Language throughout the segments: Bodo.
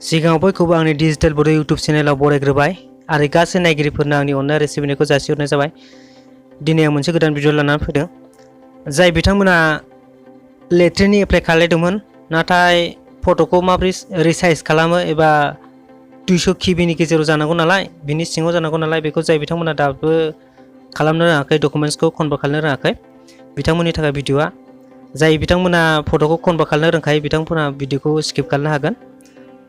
सिगाङाव बयखौबो आंनि डिजिटेल बड' इउट्युब चेनेलाव बरायग्रोबाय आरो गासै नायगिरिफोरनो आंनि अननाय आरो सिबिनायखौ जासिहरनाय जाबाय। दिनै आं मोनसे गोदान भिडिअ लानानै फैदों। जाय बिथांमोना लेट्रिननि एप्लाइ खालामदोंमोन नाथाय फट'खौ माबोरै रिसाइज खालामो एबा 200 किबिनि गेजेराव जानांगौ नालाय बिनि सिङाव जानांगौ नालाय बेखौ जाय बिथांमोना दाबो खालामनो रोङाखै डकुमेन्ट्सखौ कनभार्ट खालामनो रोङाखै बिथांमोननि थाखाय भिडिअआ जाय बिथांमोना फट'खौ कनभार्ट खालामनो रोंखायो बिथांमोना भिडिअखौ स्किप खालामनो हागोन।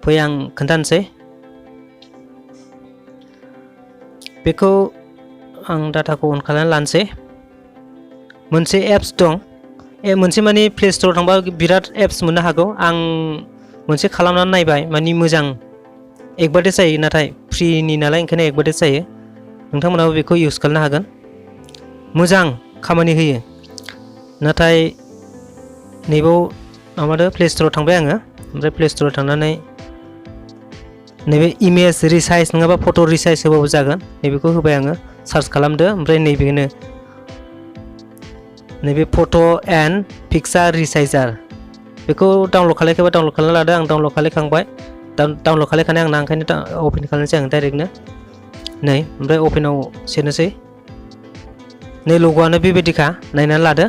फै आं खोन्थानोसै बेखौ आं डाटाखौ अन खालामनानै लानोसै। मोनसे एप्स दं मोनसे माने प्ले स्ट'राव थांबा बिराद एप्स मोननो हागौ। आं मोनसे खालामनानै नायबाय माने मोजां एडभार्टाइज जायो नाथाय फ्रिनि नालाय ओंखायनो एडभार्टाइज जायो। नोंथांमोनाबो बेखौ इउज खालामनो हागोन। मोजां खामानि होयो नाथाय नैबाव माबादो प्ले स्ट'राव थांबाय आङो ओमफ्राय प्ले स्ट'राव थांनानै नैबे इमेज रिसाइज नङाबा फट' रिसाइज होबाबो जागोन नैबेखौ होबाय आङो सार्च खालामदो ओमफ्राय नैबेनो नैबे फट' एन्ड पिक्चार रिसाइजार बेखौ डाउनलड खालामखायोबा डाउनलड खालामना लादो। आं डाउनलड खालामखांबाय डाउनलड खालामखानाय आंना ओंखायनो अपेन खालामनोसै आं डाइरेक्टनो नै ओमफ्राय अपेनाव सेरनोसै। नै लग'आनो बेबायदिखा नायनानै लादो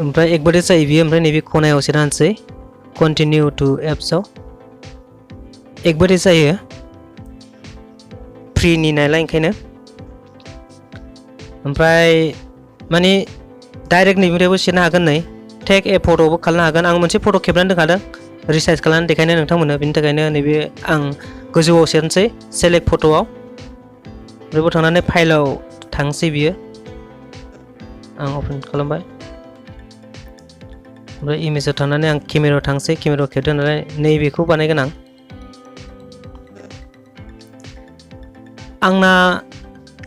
ओमफ्राय एडभार्टाइज जायो बियो ओमफ्राय नैबे खनायाव सेरना होनोसै कन्टिनिउ टु एप्सआव एडभार्टाइज जायो फ्रिनि नालाय ओंखायनो ओमफ्राय माने डाइरेक्ट नैबेनिफ्रायबो सेरनो हागोन। नै टेक ए फट'बो खालामनो हागोन। आं मोनसे फट' खेबनानै दोनखादों रिसाइज खालामनानै देखायनो नोंथांमोननो बिनि थाखायनो नैबे आं गोजौआव सेरनोसै सेलेक्ट फट'आव बेयाव थांनानै फाइलाव थांसै बियो आं अपेन खालामबाय ओमफ्राय इमेजाव थांनानै आं केमेरायाव थांसै केमेरायाव खेबदों नालाय नैबेखौ बानायगोन आंना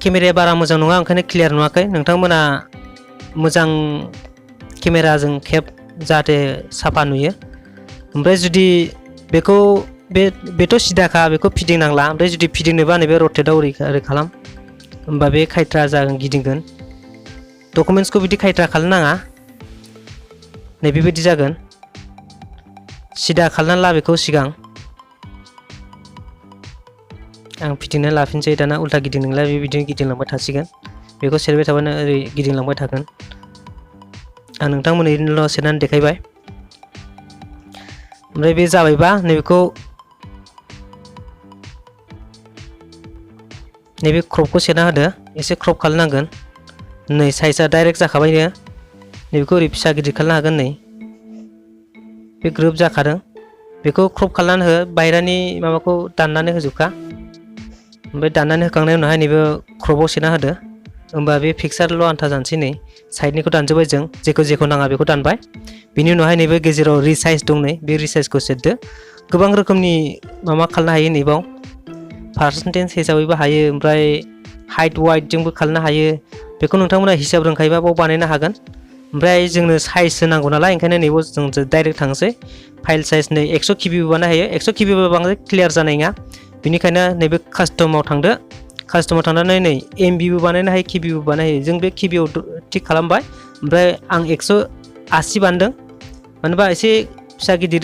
केमेराया बारा मोजां नङा ओंखायनो क्लियार नुवाखै। नोंथांमोना मोजां केमेराजों खेब जाहाथे साफा नुयो। ओमफ्राय जुदि बेखौ बेथ' सिदाखा बेखौ फिदिंनांला ओमफ्राय जुदि फिदिंनोबा नैबे रटेटआव ओरै खालाम होमबा बे खायथ्रा जागोन गिदिंगोन। डकुमेन्ट्सखौ बिदि खायथ्रा खालामनाङा नै बेबायदि जागोन। सिदा खालामनानै ला बेखौ सिगां आं फिदिंनानै लाफिनसै दाना उल्था गिदिंनोंला बेबायदिनो गिदिंलांबाय थासिगोन। बेखौ सेरबाय थाबानो ओरै गिदिंलांबाय थागोन। आं नोंथांमोननिल' सेरनानै देखायबाय ओमफ्राय बे जाबायबा नैबेखौ नैबे क्रपखौ सेरना होदो एसे क्रप खालामनांगोन। नै साइजआ डाइरेक्ट जाखाबायनो नैबेखौ ओरै फिसा गिदिर खालामनो हागोन। नै बे ग्रोब जाखादों बेखौ क्रप खालामनानै हो बायरानि माबाखौ दाननानै होजोबखा ओमफ्राय दाननानै होखांनायनि उनावहाय नैबे क्रपआव सेरना होदो होमबा बे पिक्सारल' आन्था जानोसै। नै साइडनिखौ दानजोब्बाय जों जेखौ नाङा बेखौ दानबाय। बिनि उनावहाय नैबे गेजेराव रिसाइज दं नै बे रिसाइजखौ सेरदो। गोबां रोखोमनि माबा खालामनो हायो नैबाव पार्सेन्टेज हिसाबैबो हायो ओमफ्राय हाइट वाइटजोंबो खालामनो हायो। बेखौ नोंथांमोना हिसाब रोंखायोबा बाव बानायनो हागोन। ओमफ्राय जोंनो साइज होनांगौ नालाय ओंखायनो नैबाव जों डाइरेक्ट थांसै फाइल साइज नै 100 किबिबो बानायनो हायो। 100 किबिबो बांद्राय क्लियार जानाय नङा बेनिखायनो नैबे कास्टमाव थांदो कास्टमाव थांनानै नै एमबिबो बानायनो हायो किबिबो बानायनो हायो। जों बे किबियाव थिक खालामबाय ओमफ्राय आं 180 बानदों मानोबा एसे फिसा गिदिर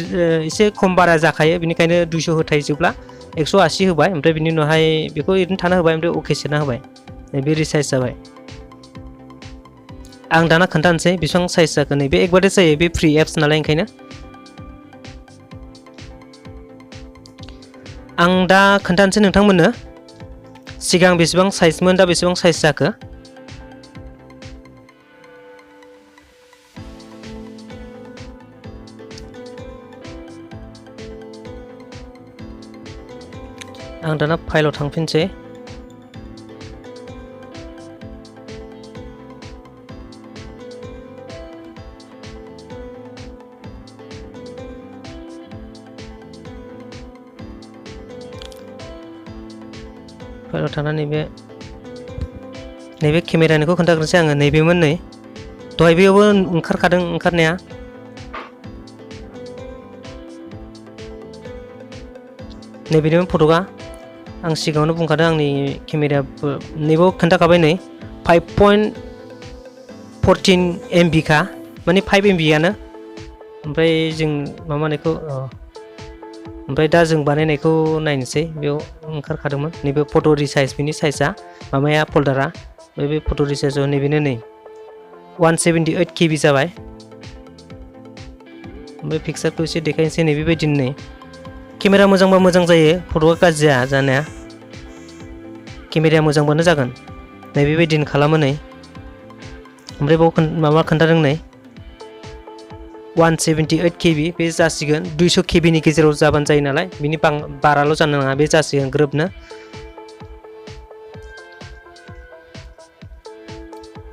एसे खम बारा जाखायो बेनिखायनो 200 होथायजोबला 180 होबाय ओमफ्राय बिनि उनावहाय बेखौ ओरैनो थाना होबाय ओमफ्राय अके सेरना होबाय बे रिसाइज जाबाय। आं दाना खोन्थानोसै बेसेबां साइज जाखो। नै बे एडभार्टाइज जायो बे फ्रि एप्स नालाय ओंखायनो आं दा खोन्थानोसै नोंथांमोननो सिगां बेसेबां साइजमोन दा बेसेबां साइज जाखो। आं दाना फाइलाव थांफिनसै फाइलाव थांनानै नैबे केमेरानिखौ खोन्थाग्रोनोसै आङो। नैबेमोन नै दहाय बेयावबो ओंखारखादों ओंखारनाया नैबेनिमोन फट'आ आं सिगाङावनो बुंखादों आंनि केमेराया नैबाव खोन्थाखाबाय नै 5.14 MB खा माने 5 MB आनो ओमफ्राय जों माबानायखौ ओमफ्राय दा जों बानायनायखौ नायनोसै बेयाव ओंखारखादोंमोन नैबे फट' रिसाइज बिनि साइजआ माबाया फोल्डारा बे फट' रिसाइजआव नैबेनो नै 178 KB जाबाय ओमफ्राय पिक्सारखौ एसे देखायनोसै नै बेबायदिनो नै केमेरा मोजांबा मोजां जायो फट'आ गाज्रि जाया जानाया केमेराया मोजांबानो जागोन नै बेबायदिनो खालामो नै ओमफ्राय बाव माबा खोन्थादों नै 178 KB बे जासिगोन 200 KB नि गेजेराव जाबानो जायो नालाय बिनि बाराल' जानो नाङा बे जासिगोन ग्रोबनो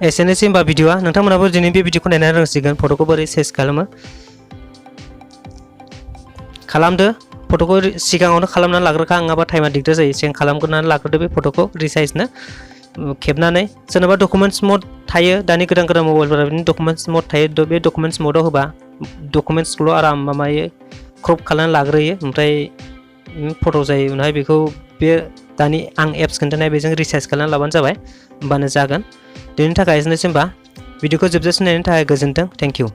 एसेनोसै होमबा भिडिअआ नोंथांमोनाबो दिनै बे भिडिअखौ नायनानै रोंसिगोन फट'खौ बोरै साइज खालामदो फट'खौ सिगाङावनो खालामनानै लाग्रोखा नङाबा टाइमा दिगदार जायो सिगां खालामग्रोनानै लाग्रोदो बे फट'खौ रिसाइजनो खेबनानै सोरनाबा डकुमेन्ट्स मड थायो दानि गोदान मबाइलफोरा बिदिनो डकुमेन्ट्स मड थायो बे डकुमेन्ट्स मडआव होबा डकुमेन्ट्सखौल' आराम माबायो क्रप खालामनानै लाग्रोयो ओमफ्राय फट' जायो उनावहाय बेखौ बे दानि आं एप्स खोन्थानाय बेजों रिसाइज खालामनानै लाबानो जाबाय होमबानो जागोन दिनैनि थाखाय एसेनोसै होमबा भिडिअखौ जोबजासिम नायनायनि थाखाय गोजोन्थों थेंक इउ